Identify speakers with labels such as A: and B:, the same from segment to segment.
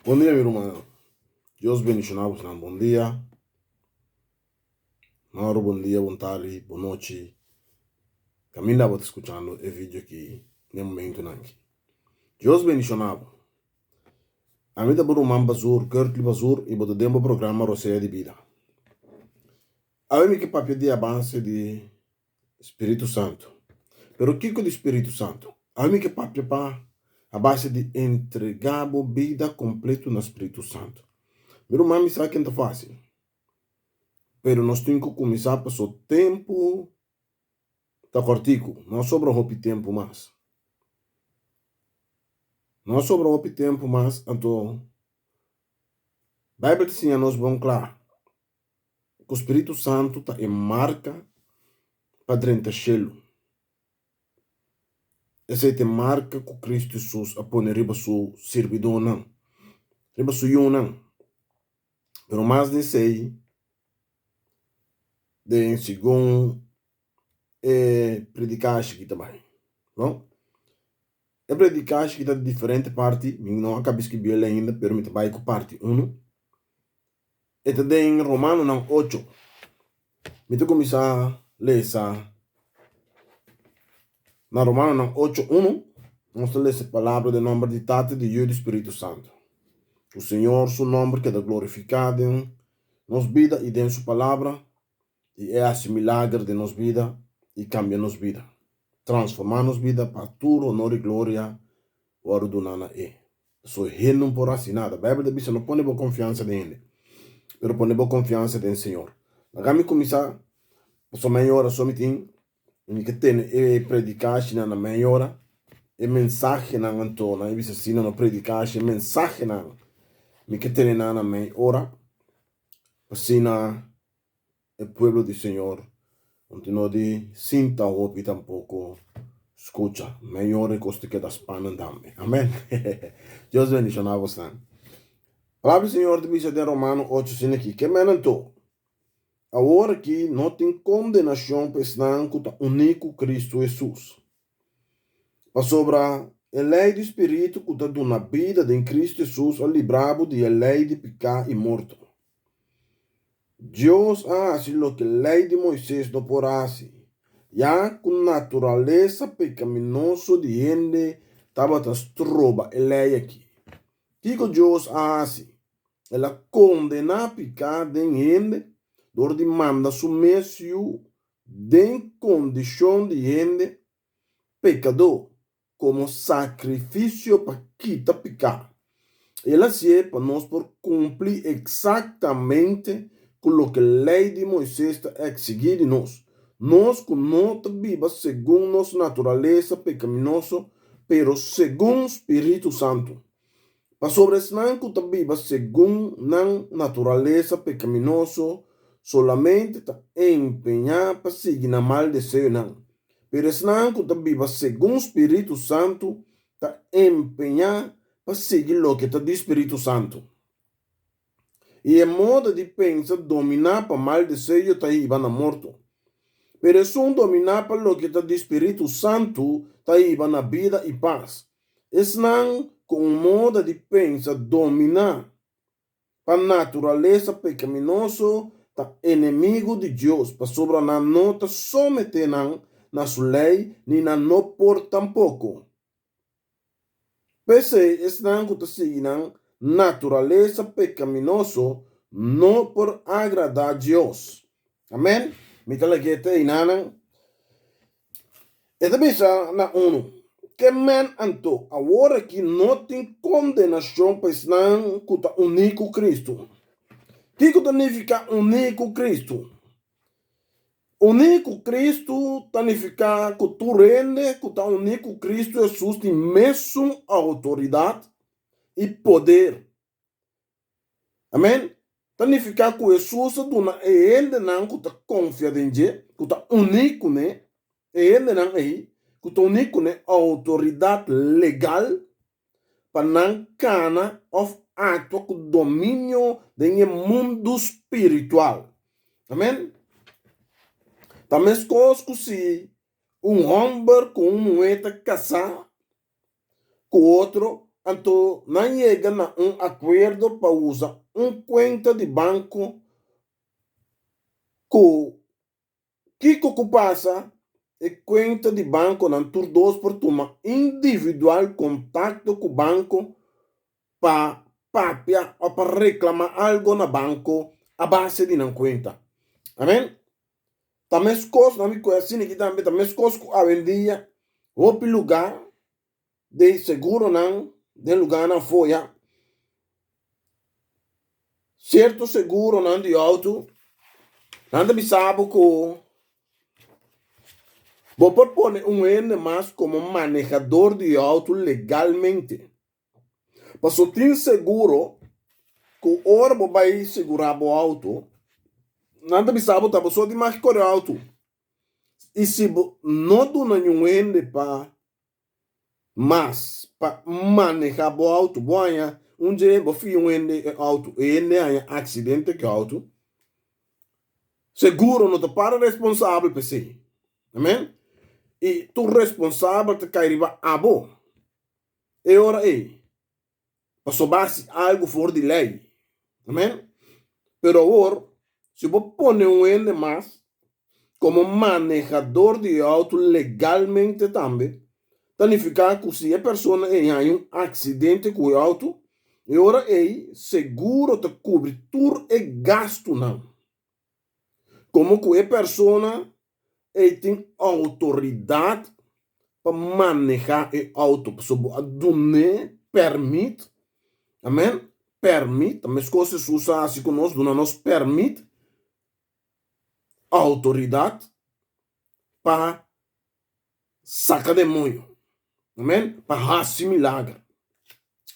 A: Bon dia mi rumannan. Dios bendiciona bosnan. Bon dia. Mauro bon dia, bon tardi, bon nochi. Caminda bo ta scuchando e video aki den momentonan aki. Dios bendiciona bo. Ami ta bo ruman Bazur, Curtly Bazur y bo ta den bo programa Rosea di Bida. Awe mi ke papia di avance di Spiritu Santu. Pero kiko di Spiritu Santu? Awe mi ke papia pa a base di entregá bo bida kompletu na Spiritu Santu. Mi ruman mi sa ken ta fásil, pero nos tin ku kuminsá paso tempu ta kòrtiku, no a sobra hopi tempu mas. No a sobra hopi tempu mas, anto Beibel ta siña nos bon kla ku Spiritu Santu ta e marka pa drenta shelu. Esei ta e marka ku Kristu Hesus a pone riba su sirbidónan, riba su yunan. Pero mas di esei, den segun e predikashi ki ta bai, no? E predikashi ki ta di diferente parti, mi no a kaba skibi el ainda, pero mi ta bai ku parti unu. E ta den Romanonan ocho. Mi ta kuminsá lesa na Romanonan ocho unu. Nos ta lesa e palabra den nòmber di Tata, di Yu i di Spiritu Santu. Ku Señor su nòmber keda glorifiká den nos bida i den su palabra, i e hasi milager den nos bida i kambia nos bida, transformá nos bida pa tur honor i gloria wòrdu duná na e. So hende no por hasi nada. Bijbel ta bisa no pone bo konfiansa den hende, pero pone bo konfiansa den Señor. Laga mi kuminsá, pasobra mei ora so mi tin, mi ke tene e predikashinan na mei ora, e mensahenan anto, nan e bisa asina, no predikashi, e mensahenan mi ke tene nan na mei ora, asina e pueblo di Señor no tin no di sinta hopi tampoco scucha. Meyor e cos ta keda spanan tambe. Amen. Dios bendiciona bosnan. Palabra di Señor ta bisa den Romano ocho asina aki, Ke men anto? Awor aki no tin condenacion pa esnan cu ta uní cu Cristo Hesus. Pasobra e lei di Spiritu cu ta duna bida den Cristo Hesus a libra bo di e lei di pica i morto. Dios a hasi loke Lei di Moises no por hasi, ya ku naturalesa pekaminoso di hende tabata stroba e lei akí. Kiko Dios a hasi? El a kondená piká den hende dor di manda su mes Yu den kondishon di hende pekadó komo sakrifisio pa kita piká. El a hasié pa nos por kumpli eksaktamente ku loke Lei di Moisés ta eksigí di nos, nos ku no ta biba segun nos naturalesa pekaminoso, pero segun spiritu santu. Pasobra esnan ku ta biba segun nan naturalesa pekaminoso solamente ta empeñá pa sigui nan mal deseonan, Pero esnan ku ta biba segun spiritu santu ta empeñá pa sigui loke ta di spiritu santu. I e moda di pensa dominá pa mal deseo ta hiba na morto. Pero esun dominá pa loke ta di spiritu santu ta hiba na bida i pas. Esnan ku un moda di pensa dominá Pa naturalesa pekaminoso ta enemigu di Dios, pasobra nan no ta someté nan na su lei ni nan no por tampoko. P'esei esnan ku ta sigui nan naturalesa pekaminoso no por agradá Dios. Amen. Mi ta lag'é te einanan. E ta bisa na unu, Ke men anto? Awor aki no tin kondenashon pa esnan ku ta uní ku Kristu. Kiko ta nifiká uní ku Kristu? Uní ku Kristu ta nifiká ku tur hende ku ta uní ku Kristu Hesus tin mesun outoridat i poder. Amen. Ta nifiká ku Hesus a duna e hendenan ku ta konfia den dje, ku ta uní kuné, e hendenan ei ku ta uní kuné outoridat legal pa nan kana òf aktua ku dominio den e mundu spiritual. Amen. Ta meskos ku si un hòmber ku un muhé ta kasá ku otro. Anto nan yega na un akuerdo pa usa un kuenta di banko ku kiko ku pasa e kuenta di bankonan tur dos por tuma individual kontakto ku banko pa papia o pa reklama algo na banko a base di nan kuenta. Amen. Ta meskos, nan mi kohe asina aki tambe, ta meskos ku awendia hopi lugá den seguronan den lugánan foya. Sierto seguronan di outo nan ta bisa bo ku bo por pone un hende mas komo manehador di outo legalmente. Pasobra tin seguro ku ora bo bai segurá bo outo nan ta bisa bo ta bo so tin mas kore outo. I si bo no duna niun hende pa mas pa maneha bo auto, bo haña un dje bo fia un hende e auto, e hende haña aksidente ku e auto, seguro no ta para responsabel pa esei. Amen? I tur responsabel ta kai riba abo e ora ei. Pasobra hasi algu for di lei. Amen. Pero awor, si bo pone un hende mas komo manehador di e outo legalmente tambe, ta nifiká ku si e persona ei haña un aksidente ku e outo, e ora ei seguro ta kubri tur e gastunan. Komo ku e persona ei tin outoridat pa manehá e outo, pasobra bo a dun'é pèrmit, amèn, pèrmit, ta meskos Hesus a hasi ku nos, duna nos pèrmit, outoridat pa saka demoño, amèn, pa hasi milager.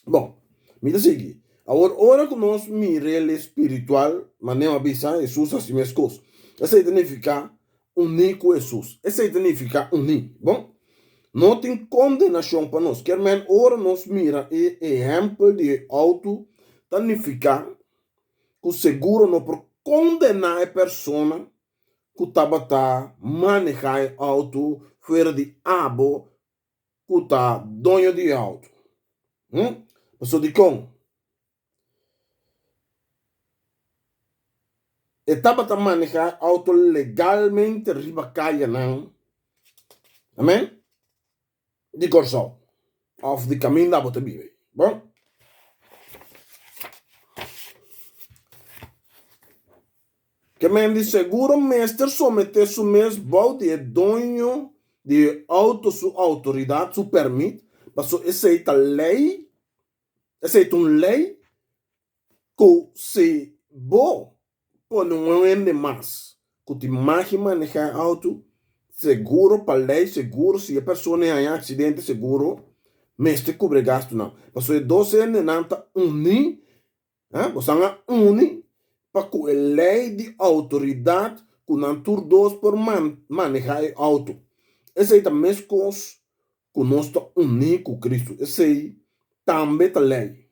A: Bon, mi ta sigui. Awor, ora ku nos mir'el espiritual, manera mi a bisa, Hesus hasi meskos. Esei ta nifiká uní ku Hesus. Esei ta nifiká uní. Bon, no tin kondenashon pa nos. Kier men, ora nos mira e ehèmpel di e outo, ta nifiká ku seguro no por kondená e persona ku tabata manehá e outo fuera di abo ku ta doño di e outo. Hm? Pasobra dikon? E tabata manehá e outo legalmente riba kayanan, amen, di Kòrsou òf di kaminda bo ta biba. Bon. Ke men di seguro mester someté su mes bou di e doño di e outo su outoridat, su pèrmit, pasobra esei ta lei, esei ta un lei ku si bo pone un hende mas ku tin magi manehá e outo, seguro pa lei, seguro si e persona e haña aksidente seguro mester kubri e gastunan, pasobra e dos hendenan ta uní. Bosan a uni pa ku e lei di outoridat ku nan tur dos por manehá e outo. Esei ta meskos ku nos ta uní ku Kristu. Esei tambe ta lei.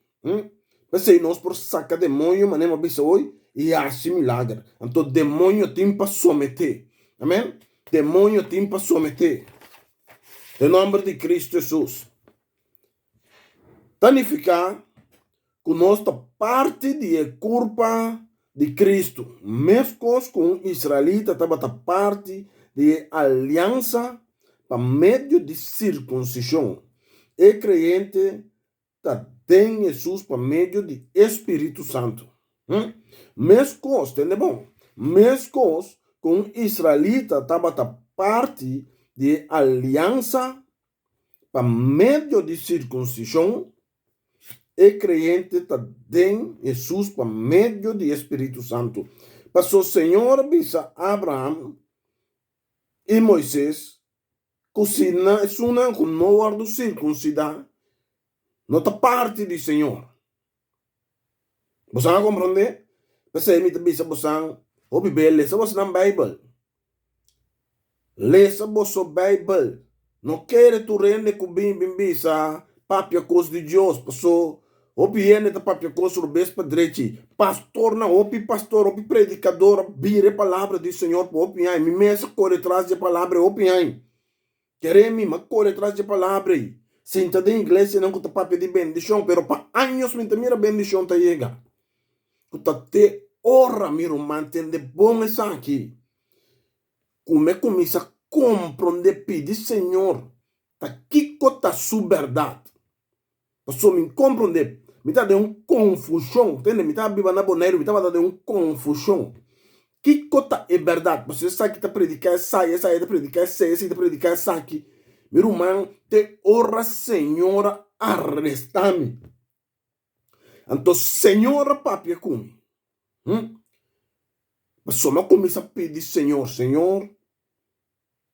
A: P'esei nos por saka demoño, manera mi a bisa hoy, i hasi milager. Anto demoño tin pa someté. Amen. Demoño tin pa someté. Den nòmber di Kristu Hesus. Ta nifiká ku nos ta parti di e kurpa di Kristu, meskos ku un israelita tabata parti di e aliansa pa medio di sirkunsishon. E kreyente ta den Hesus pa medio di e spiritu santu. Meskos, tende bon, meskos ku un israelita tabata parti di e aliansa pa medio di sirkunsishon, e kreyente ta den Hesus pa medio di e Spiritu Santu. Paso Señor a bisa Abraham i Moises ku si nan esunnan ku no wòrdu sirkunsidá no ta parti di Señor. Bosan a komprondé? P'esei mi ta bisa bosan hopi be lesa bosonan Beibel. Lesa boso Beibel. No kere tur hende ku bin bin bisa papia kos di Dios, paso hopi hende ta papia kos robes pa drechi. Pastornan, hopi pastor, hopi predikador a bira e palabra di Señor pa hopi aña. Mi mes a kore tras di e palabra ei hopi aña. Kere mi, mi a kore tras di e palabra ei. Sinta den iglesianan ku ta papia di bendishon, pero pa años mi ta mira bendishon ta yega. Ku ta te ora mi ruman tende bon esaki, ku mi a kuminsá komprondé pidi Señor ta kiko ta su bèrdat. Pasobra mi komprondé, mi ta den un konfushon, tende, mi ta biba na Boneiru, mi tabata den un konfushon. Kiko ta e bèrdat? Pasobra esaki ta prediká esai, esai ta prediká esei, esei ta prediká esaki. Mi ruman, te ora Señor a arestá mi. Anto Señor a papia ku mi. Hm? Pasobra mi a kuminsá pidi Señor, Señor,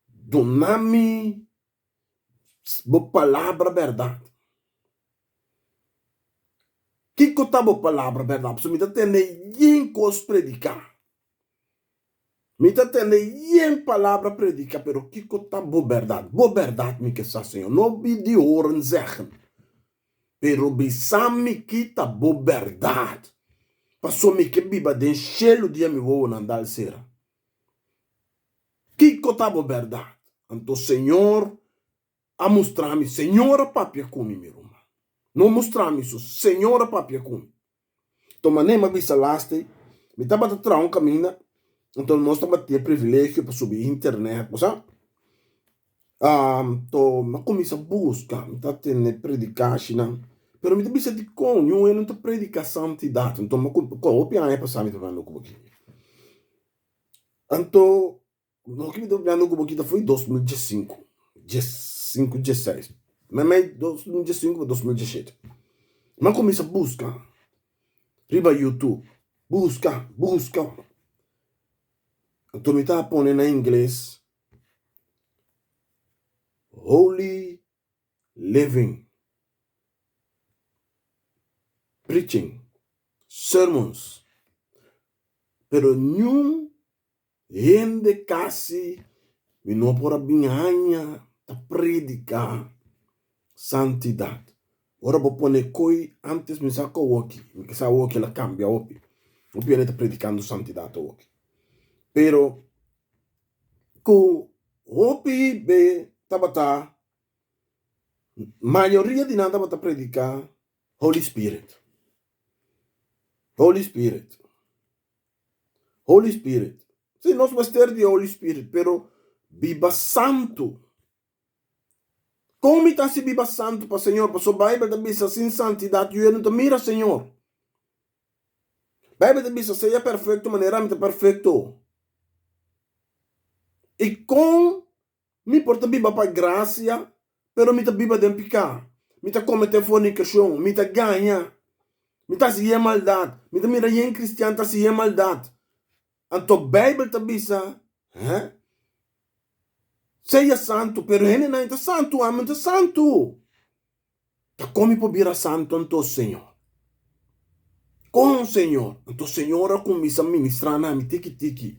A: duna mi Bo palabra bèrdat. Kiko ta bo palabra bèrdat? Pasobra mi ta tende yen kos prediká. Mi ta tende yen palabra prediká, pero kiko ta bo bèrdat? Bo bèrdat mi ke sa, Señor. No bi di horen zeggen, pero bisa mi ki ta bo bèrdat. Pasobra mi ke biba den shelu dia mi wowonan dal sera. Kiko ta bo bèrdat? Anto Señor a mustra mi, Señor a papia ku mi, mi ruman. No mustra mi so, Señor a papia ku mi. Anto manera mi a bisa laste, mi tabata traha un kaminda, anto nos tabata tin e privilegio pa subi internet, bo sa. Anto mi a kuminsá buska, mi ta tene predikashinan, pero mi ta bisa dikon niun hende no ta prediká santidat. Anto mi a ku hopi aña pasá mi ta hablando ku bo aki. Anto loke mi ta hablando ku bo aki ta foi 2015, 15, 16, meimei 2015 pa 2017. Mi a kuminsá buska riba YouTube, buska, buska. Anto mi ta pone na ingles Holy Living Preaching Sermons, pero niun hende kasi mi no por a bin haña ta prediká santidat. Ora bo pone koi antes mi sa ku awoki, mi ke sa awoki el a kambia hopi, hopi hende ta predikando santidat awoki, pero ku hopi be tabata, mayoria di nan tabata prediká Holy Spirit, Holy Spirit, Holy Spirit. Si, nos mester di Holy Spirit, pero biba santu. Kon mi ta hasi biba santu pa Señor? Pasobra Bijbel ta bisa, sin santidat yu e no ta mira Señor. Bijbel ta bisa, sea perfekto manera ami ta perfekto. I kon mi por ta biba pa grasia, pero mi ta biba den piká? Mi ta kometé fornikashon, mi ta gaña, mi ta hasi yen maldat, mi ta mira yen kristian ta hasi yen maldat. Anto Bijbel ta bisa, hè? Sea santu, pero hendenan e ta santu, ami no ta santu. Ta kon mi por bira santu anto, Señor? Kon, Señor? Anto Señor a kuminsá ministrá na mi tiki tiki.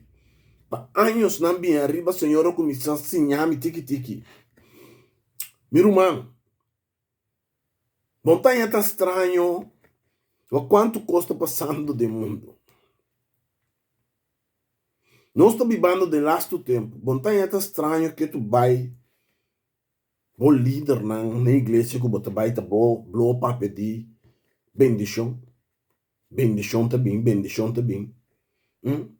A: Pa añosnan bin ariba Señor a kuminsá siña mi tiki tiki. Mi ruman, montaña ta straño wak kuantu kos ta pasando den mundu. Nos ta bibando den lastu tempu. Montaña ta straño ke tu bai Bo lidernan na iglesia ku bo ta bai ta bo blo papia di bendishon. Bendishon ta bin, bendishon ta bin. Hm?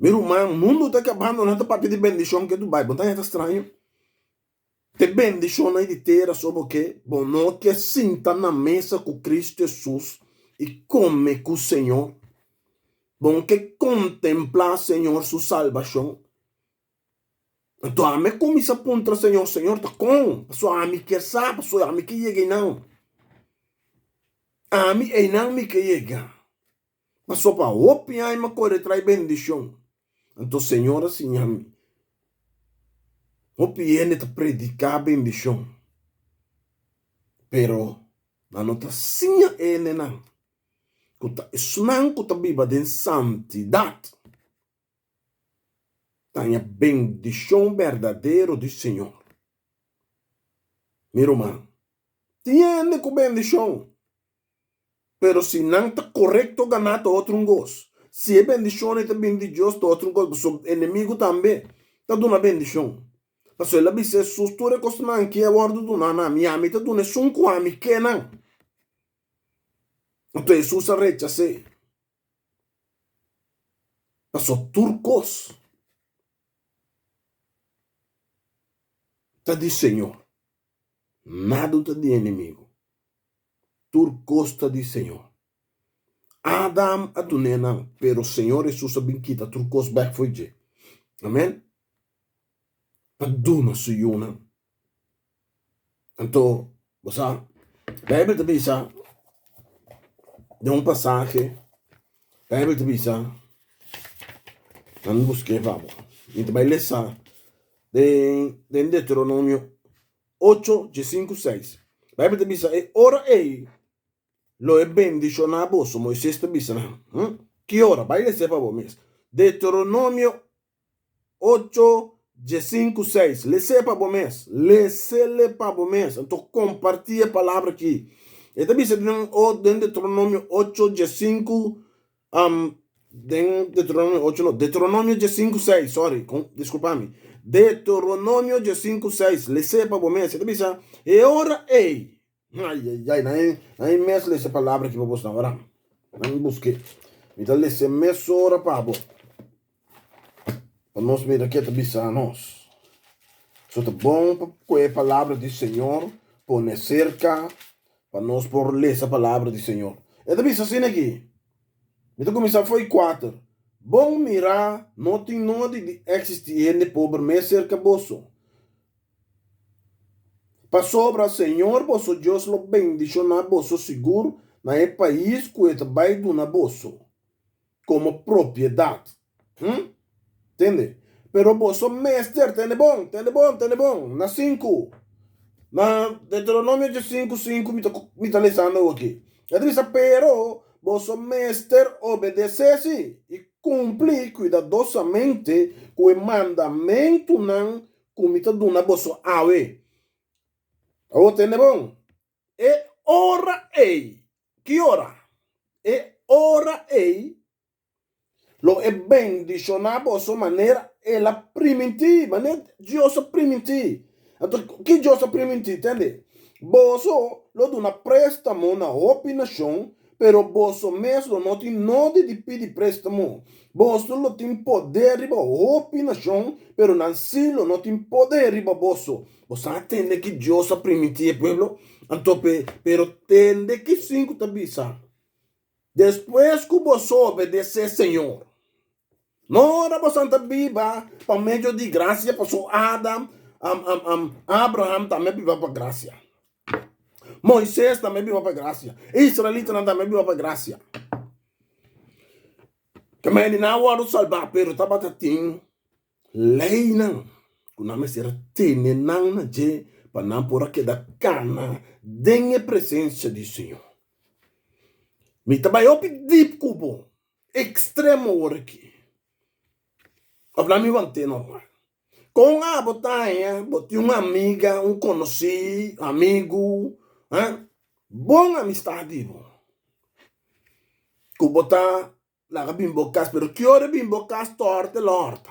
A: Mi ruman, mundu ta kabando, nan ta papia di bendishon ke tu bai. Bo ta haña ta straño? Te bendishonnan di tera so bo ke, bo no ke sinta na mesa ku Kristu Hesus i kome ku Señor. Bo no ke kontemplá Señor su salbashon. Anto ami a kuminsá puntra Señor, Señor, ta kon? Pasobra ami kier sa, pasobra ami ke yega einan. Ami einan mi ke yega. Pasobra pa hopi aña mi a kore trae bendishon. Anto Señor a siña mi, hopi hende ta prediká bendishon, pero nan no ta siña e hendenan ku ta esnan ku ta biba den santidat. Taña bendishon berdadero di Señor. Mi ruman, tin hende ku bendishon, pero si nan ta korekto ganá ta otro un gos. Si e bendishon ei ta bini di Dios ta otro un gos, pasobra enemigu tambe ta duna bendishon. Pasobra el a bisa Hesus, Tur e kosnan ki a wòrdu duná na mi, ami ta duna esun ku ami ke nan. Anto Hesus a rechas'é. Pasobra tur kos ta di Señor, nada ta di enemigu. Tur kos ta di Señor. Adam a dun'é nan, pero Señor Hesus a bin kita tur kos bèk fo'i dje. Amen. Pa duna su yunan. Anto, bo sa, Beibel ta bisa den un pasahe, Beibel ta bisa, nan busk'é pa bo, mi ta bai lesa den den Deuteronomio ocho diesinku seis. Beibel ta bisa e ora ei Lo e bendishoná boso, Moises ta bisa nan. Hm? Ki ora? Bai les'é pa bo mes. Deuteronomio ocho, diesinku, seis. Les'é pa bo mes. Les'é pa bo mes. Anto kompartí e palabra akí. E ta bisa den den Deuteronomio ocho, diesinku, um, den Deuteronomio ocho no, Deuteronomio diesinku, seis, sorry, diskulpa mi. Deuteronomio diesinku, seis. Les'é pa bo mes. E ta bisa, E ora ei, Ai, ai, ai, nan e, nan e mes lesa e palabra aki pa bos nan, ora. Nan buske. Mi ta lesa e mesora pa bo. Pa nos mira ke ta bisa nos. So ta bon pa kohe e palabra di Señor, pone serka, pa nos por lesa palabra di Señor. E ta bisa asina aki. Mi ta kuminsá fo'i kuater. Bon mirá, no tin nodi di eksistí hende pober mes serka boso. Pasobra Señor boso Dios lo bendishoná boso sigur na e pais ku e ta bai duna boso komo propiedat. Hm? Tende? Pero boso mester, tende bon, tende bon, tende bon, na sinku, na Deuteronomio diesinku sinku mi ta, mi ta lesando awoki. E ta bisa, Pero boso mester obedesé sí i kumpli kuidadosamente ku e mandamentunan ku mi ta duna boso awe. Awor tende bon, e ora ei, ki ora? E ora ei lo e bendishoná boso manera el a primintí, manera Dios a primintí. Anto, ki Dios a primintí? Tende, boso lo duna préstamo na hopi nashon, Pero boso mes lo no tin nodi di pidi préstamo. Boso lo tin poder riba hopi nashon, pero nan sí lo no tin poder riba boso. Boso a tende ki Dios a primintí e pueblo? Anto pe, pero tende ki sinku ta bisa, Despues ku boso obedesé Señor, No ora boso ta biba pa medio di gracia, paso Adam, am, am, am, Abraham tambe biba pa gracia. Moises tambe biba pa gracia. Israelitanan tambe biba pa gracia. Ke mende nan a wòrdu salbá, pero tabata tin leinan ku nan mester a tene nan na dje pa nan por a keda kana den e presensia di Señor. Mi ta bai hopi dip ku bo. Extremo ora aki. Of laat mi want'é normal. Kon abo ta haña bo tin un amiga, un konosí, amigu, ha? Bon amistad di bo. Ku bo ta laga bin bo kas, pero ki ora e bin bo kas tòrta el òrta.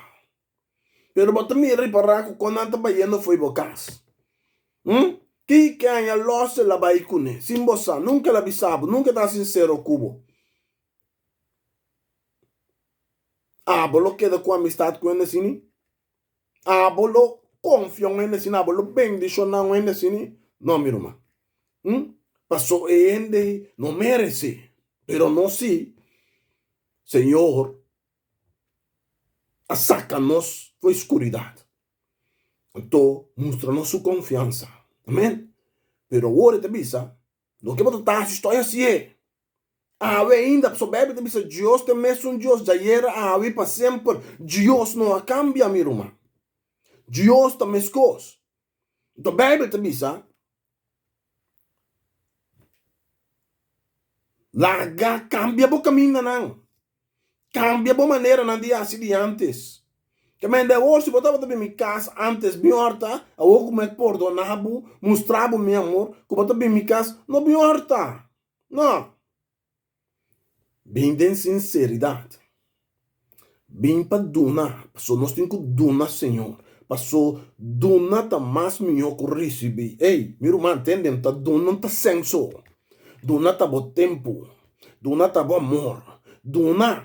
A: Pero bo ta mira ripará ku kon nan ta bayendo fo'i bo kas. Hm? Ki ke haña lòs el a bai kuné, sin bo sa. Nunka el a bisa bo, nunka e ta sinsero ku bo. Abo lo keda ku amistad ku hende asini? Abo lo konfia un hende asini? Abo lo bendishoná un hende asini? No, mi ruman. Hm? Paso e hende no meresé, pero nos sí, Señor a saka nos for e skuridat. Anto mustra nos su konfiansa. Amen. Pero awor e ta bisa, Loke bo ta ta hasi, stoi hasié. Awe ainda, pasobra Beibel ta bisa Dios ta e mesun Dios djayera, awe i pa semper. Dios no a kambia, mi ruman. Dios ta meskos. Anto Beibel ta bisa, Laga kambia bo kamindanan, kambia bo maneranan di hasi di antes. Ke mende awor si bo tabata bin mi kas antes bin horta, awor ku mi a pordona bo, mustra bo mi amor, ku bo ta bin mi kas, no bin horta. No. Bin den sinseridat. Bin pa duna, pasobra nos tin ku duna Señor. Paso duna ta mas mihó ku risibí. Ey, mi ruman, tende, ta duna no ta senso. Duna ta bo tempu. Duna ta bo amor. Duna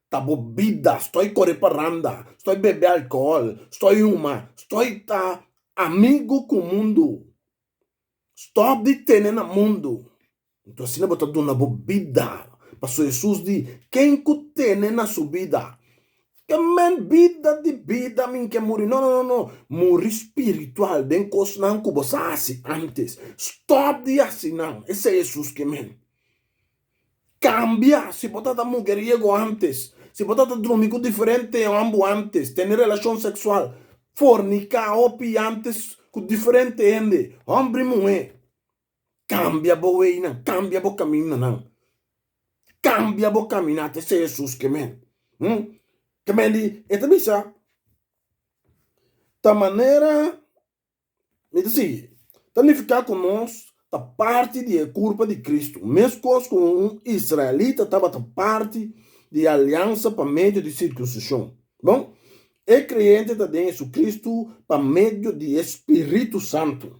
A: ta bo bida. Stoi kore paranda, stoi bebe alkohòl, stoi huma, stoi ta amigu ku mundu. Stòp di tene na mundu. Anto asina bo ta duna bo bida. Pasobra Hesus di, Ken ku tene na su bida, ke men bida di bida min ke muri. No, no, no, no. Muri spiritual den kosnan ku bo sa hasi ántes. Stòp di hasi nan. Esei Hesus ke men. Kambia. Si bo tabata mugeriego ántes, si bo tabata drumi ku diferente hòmber ántes, tene relashon seksual, forniká hopi ántes ku diferente hende, hòmber i muhé. Kambia bo weinan, kambia bo kamindanan, kambia bo kaminata, esei Hesus ke men. Ke men di, e ta bisa, ta manera, mi ta sigui, ta nifiká ku nos ta parti di e kurpa di Kristu, meskos ku un israelita tabata parti di e aliansa pa medio di sirkunsishon. Bon, e kreyente ta den Jesucristo pa medio di e Spiritu Santu.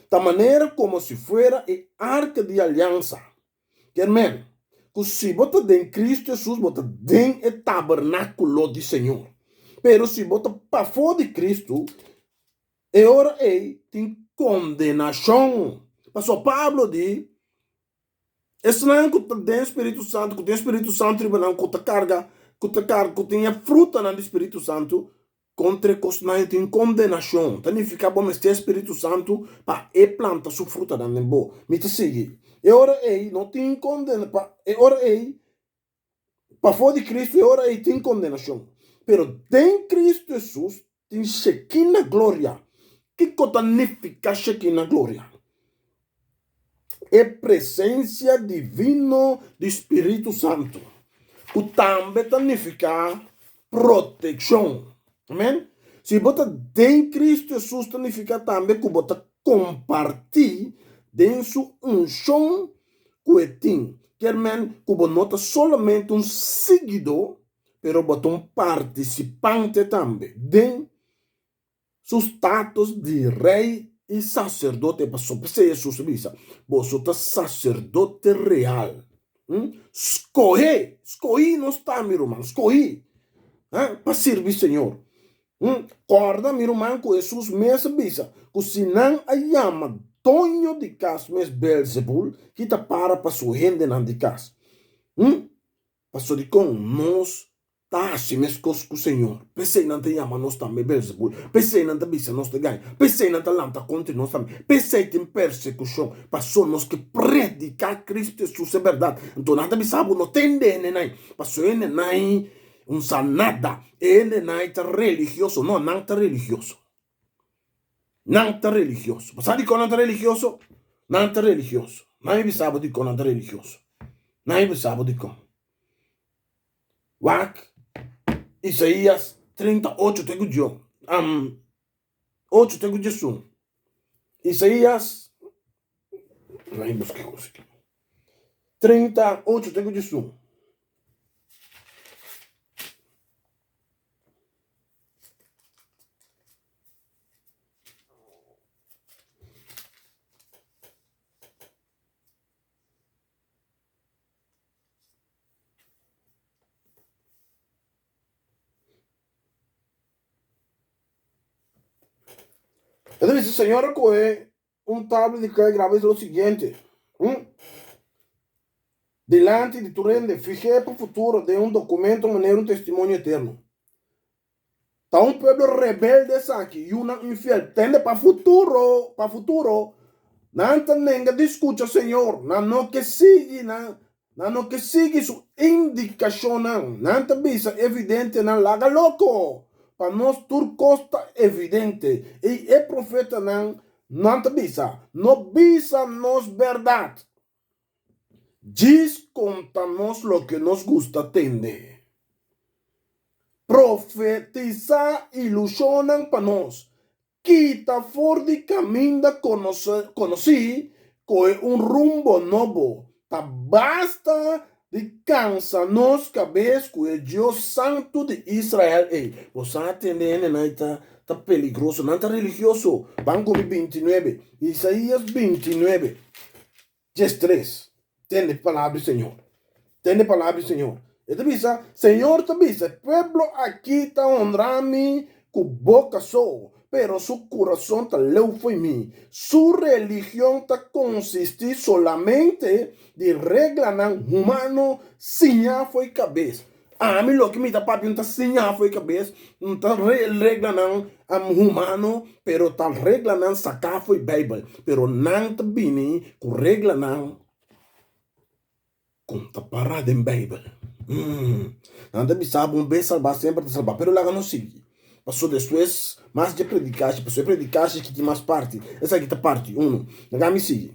A: Ta manera komo si fuera e arka di aliansa. Kier men, ku si bo ta den Cristo Jesus bo ta den e tabernakulo di Señor. Pero si bo ta pafó di Cristo, e ora ei tin kondenashon. Pasobra Pablo di, Esnan ku ta den Spiritu Santu, ku tin Spiritu Santu riba nan, ku ta karga, ku ta karga, ku tin e frutanan di Spiritu Santu, kontra e kosnan ei tin kondenashon. Ta nifiká bo mester Spiritu Santu pa e planta su frutanan den bo. Mi ta sigui. E ora ei no tin konden pa e ora ei Pafó di Cristo e ora ei tin condenacion, pero den Cristo Jesus tin Shekinah gloria. Kico ta nifica Shekinah gloria? E presencia divino di Spiritu Santo, cu tambe ta nifica proteccion. Amen. Si bo ta den Cristo Jesus ta nifica tambe cu bo ta comparti den su uncion ku e tin, kier men ku bo no ta solamente un siguidó, pero bo ta un partisipante tambe den su status di rei i saserdote. Pasobra p'esei Hesus a bisa, Boso ta saserdote real. Skohé, skohí nos ta, mi ruman, skohí pa sirbi Señor. Kòrda, mi ruman, ku Hesus mes a bisa ku si nan a yama doño di kas mes Beelzebul, ki ta para pa su hendenan di kas. Pasobra dikon nos ta hasi meskos ku Señor? P'esei nan ta yama nos tambe Beelzebul, p'esei nan ta bisa nos ta gaña, p'esei nan ta lanta kontra nos tambe, p'esei tin persekushon, pasobra nos ke prediká Kristu Hesus e bèrdat. Anto nan ta bisa bo, no tende hendenan, pasobra hendenan Un sa nada. E hendenan ei ta religioso. No, nan ta religioso. Nan ta religioso. Bo sa dikon nan ta religioso? Nan ta religioso. Nan e bisa bo dikon nan ta religioso. Nan e bisa bo dikon. Wak Isaías 38 te ku dion. Um, 8 te ku 11. Isaías, nan e buska e kos aki. 38 te ku 11. E ta bisa, Señor a kohe un tabla di klei graba lo siguiente, Dilanti di tur hende, fih'é pa futuro den un dokumento manera un testimonio eterno. Ta un pueblo rebelde esaki, yunan infiel. Tende pa futuro, pa futuro, nan ta nenga di skucha Señor, nan no ke sigui nan Nan no ke sigui su indikashonnan. Nan ta bisa e videntenan, Laga loko! Pa nos tur kos ta evidente. I e profetanan, nan ta bisa, No bisa nos bèrdat. Djis konta nos loke nos gusta tende. Profetisá ilushonnan pa nos. Kita for di kaminda konosí koe un rumbo nobo. Ta basta di kansa nos kabes ku e Dios Santu di Israel ei. Bo sa tende hendenan ei ta. ta peligroso, nan ta religioso. Ban ku mi bintinuebe, Isaías bintinuebe, diestres. Tende palabra di Señor. Tende palabra di Señor. E ta bisa, Señor ta bisa, e pueblo aki ta honra mi ku boka so, pero su kurason ta leu fo'i mi. Su religion ta konsistí solamente di reglanan humano siñá fo'i kabes. Ami loke mi ta papia no ta siñá fo'i kabes, no ta reglanan humano, pero ta reglanan saká fo'i Beibel. Pero nan ta bini ku reglanan ku no ta pará den Beibel. Nan ta bisa bo un bes salbá semper ta salbá, pero laga nos sigui. Pasobra despues mas dje predikashi, pasobra e predikashi aki tin mas parti, esaki ta parti unu. Laga mi sigui.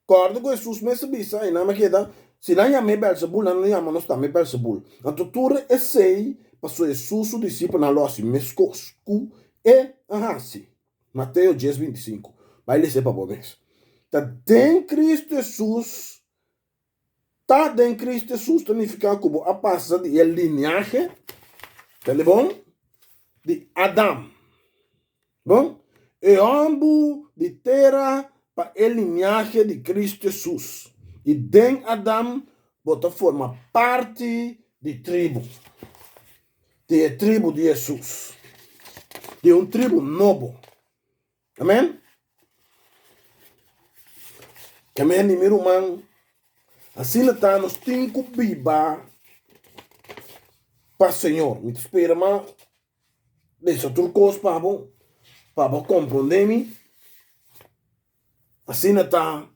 A: Kòrda ku Hesus mes a bisa, i nan a keda, Si nan yam'é Bèlsebul, nan lo yama nos tambe Bèlsebul. Anto tur esei pasobra Hesus su disipelnan lo hasi meskos ku e a hasi. Mateo dies bintisinku. Bai lesa e pa bo mes. Ta den Kristu Hesus Ta den Kristu Hesus ta nifiká ku bo a pasa di e liniahe, tende bon, di Adam. Bon, e hòmbu di tera pa e liniahe di Kristu Hesus. I den Adam bo ta forma parti di tribu, di e tribu di Hesus, di un tribu nobo. Amen. Amen di mi ruman. Asina ta nos tin ku biba pa Señor. Mi ta spera ma desa tur kos pa bo, pa bo komprondé mi. Asina ta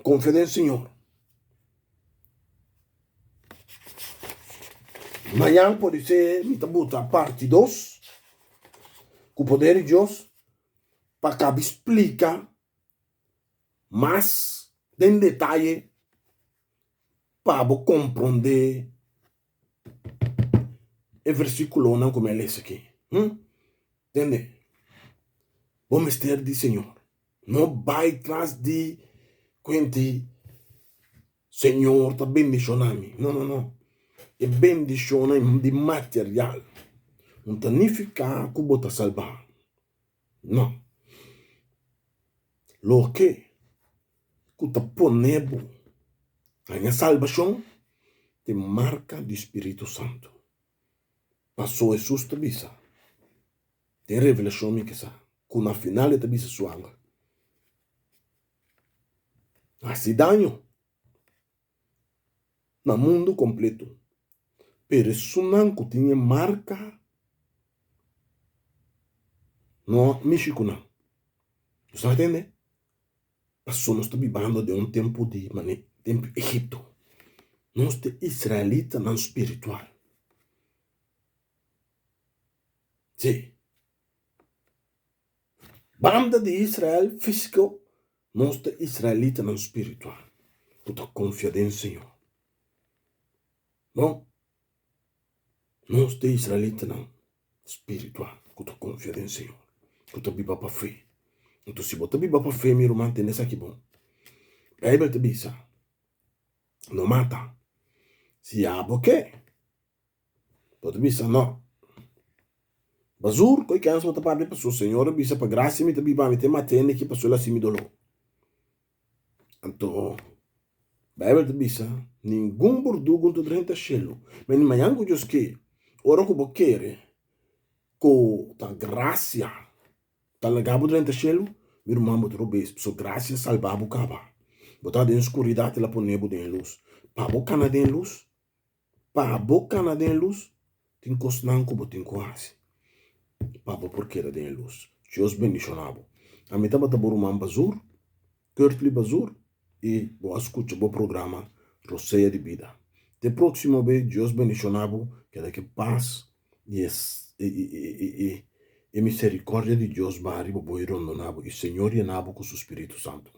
A: Konfia den Señor. Mañan podisé mi ta buta parti dos ku poder di Dios pa kabi splika mas den detaye pa bo komprondé e versíkulonan ku mi a lesa aki. Tende? Bo mester di Señor. No bai tras di kuenti Señor ta bendishoná mi. No, no, no. E bendishonnan di material no ta nifiká ku bo ta salbá. No. Loke ku ta pone bo haña salbashon ta e marka di Spiritu Santu. Paso Hesus ta bisa den Revelashon mi ke sa ku na final e ta bisa su angel, Hasi daño na mundu kompleto, pero esunnan ku tin e marka no mishi ku nan. Bo sa tende? Pasobra nos ta bibando den un tempu di mane tempu Egipto. Nos ta israelitanan spiritual. Sí. Banda di Israel físiko, nos ta israelitanan spiritual ku ta konfia den Señor. Bon, nos ta israelitanan spiritual ku ta konfia den Señor, ku ta biba pa fe. Enton si bo ta biba pa fe, mi ruman, tende esaki bon. Beibel ta bisa, No mata. Si abo ke, bo ta bisa no. Bazur, koe kens bo ta papia pasobra Señor a bisa pa grasia mi ta biba, mi ta mata hende aki pasobra el a hasi mi doló. Anto, Beibel ta bisa, Ningun burdugu no ta drenta shelu. Ma ni mañan ku Dios ke, ora ku bo kere ku ta grasia ta laga bo drenta shelu, mi ruman bo ta robes, pasobra grasia salba bo kaba. Bo ta den skuridat, el a pone bo den lus. Pa bo kana den lus, Pa bo kana den e lus, tin kosnan ku bo tin ku hasi pa bo por keda den e lus. Dios bendishoná bo. Ami tabata bo ruman Bazur, Kurtley Bazur, i bo a skucha bo programa Rosea di Bida. Te próksimo be, Dios bendishoná bo, keda ku e pas i e e miserikòrdia di Dios baha riba bo i rondoná bo, i Señor yená bo ku su Spiritu Santu.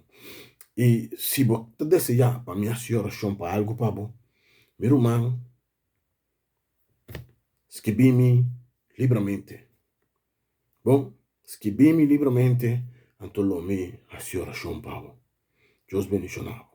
A: I si bo ta deseá pa mi hasi orashon pa algu pa bo, Mi ruman, skibí mi libramente. Bon, skibí mi libramente, anto lo mi hasi orashon pa bo. Dios bendishoná bo.